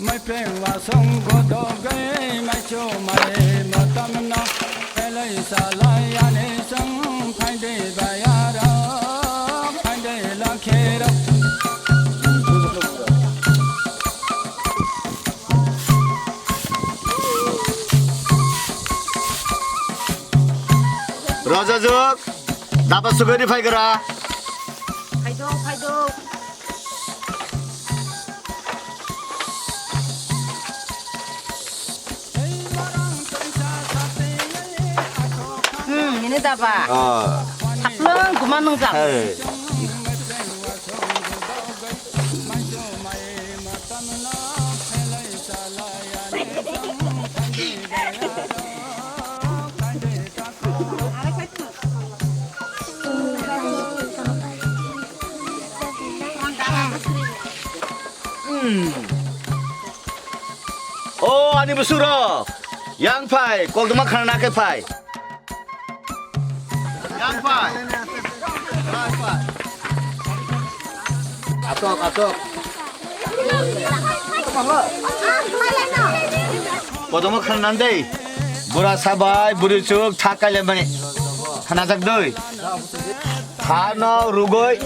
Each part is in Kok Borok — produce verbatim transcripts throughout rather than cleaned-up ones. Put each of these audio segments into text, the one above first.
Mai pengwa song godogei mai cho mai matamna pelai salai ani sang phaide bayara phaide lakhera. Raja jok, daba sugari phai gra. Phai do, phai do. Hmm, ini daba. Oh. Thaplung guma nungjak. Hey. Hmm. O ani busuro, yang phai, koktwma khana khe phai. Yang phai. Phai, phai. Atok, atok. Koktwma khana dei. Bura sabai, buri chuk, thak kaile mani. Khana jak doi. Thano rugoi,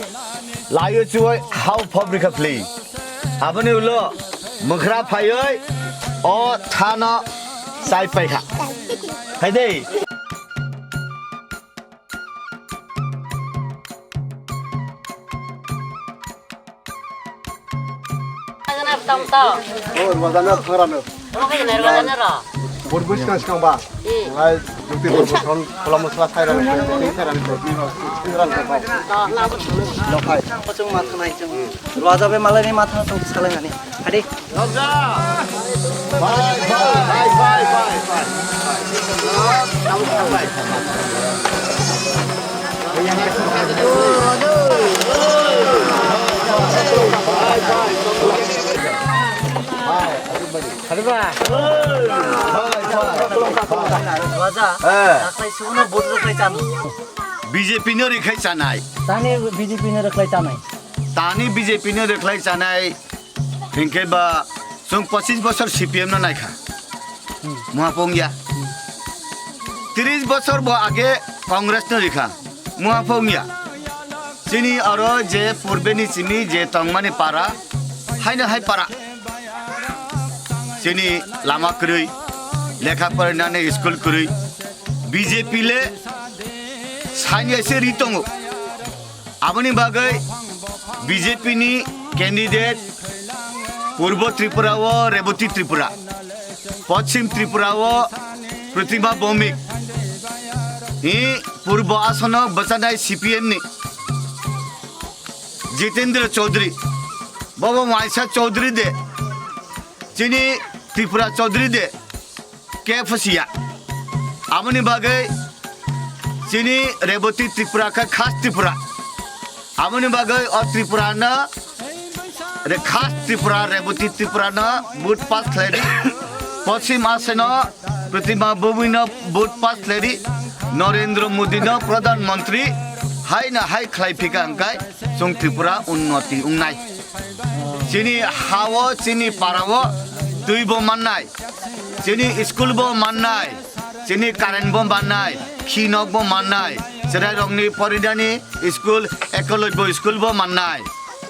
layo chuoi, hao phobrika phli. Aboni ulo mwkhra phaioi o thano chai paikha. Phaidei. Tamo tamo. Oh, rwajana phangrano. Tamo khe nai rwajana ro. Bor bwskang skang ba. Hmm. Ngai jukti bor bwskang khola mosla sai rani, sai rani, sai rani. Lo phai. Pachung ma thanai chung. Rwaja be malai ni ma thang chung salai nani. Hadi. Rwaja. Bye, bye, bye, bye, bye, bye. Raja, eh. Dakhai suno vote rwkhlai cham. B J P no rwkhlai chanai. Tani B J P no rwkhlai chanai. Tani B J P no rwkhlai chanai. Hinkhe ba chwng pochis bosor C P M no naikha. Hmm. Muha phung ya. Hmm. Tris bosor bo age Congress no rikha. Muha phung ya. Chini oro je purbe ni simi je tongmani para, haino hai para. Chini lama kwrwi, lekha porinani school kwrwi. B J P le sanya se ri tongo. Aboni bagwi B J P ni candidate Purbo Tripura o Reboti Tripura, Poschim Tripura o Protima Bhowmik, hi Purbo Asono bwchanai C P M ni Jitendra Chaudhary, bobo waisa Chaudhary de, chini Tripura Chaudhary de, khe phusiya. Aboni bagwi chini Reboti Tripura khe khas Tripura. Aboni bagwi o Tripura no re khas Tripura, Reboti Tripura no vote pass khlai di. Poschim Asono Protima Bhowmik no vote pass khlai di. Narendra Modi no Pradhan Mantri hai no hai khlai phika hwnkhe chwng Tripura unnoti wngnai. Chini ha-o, chini para-o twi bo mannai, chini school bo mannai, chini current bo mannai, khinok bo mannai, chwrairokni porinani school, Ekolobya school bo mannai.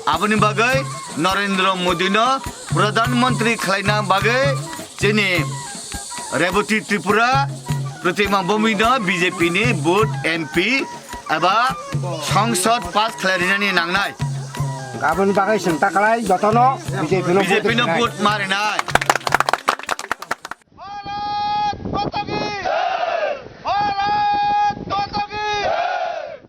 Aboni bagwi Narendra Modi no Pradhan Mantri khlaina bagwi chini Reboti Tripura, Protima Bhowmik no B J P ni vote M P eba songsod pass khlai rinani nangnai. Aboni bagwi chwng ta khlai jotono B J P no B J P no vote marinai.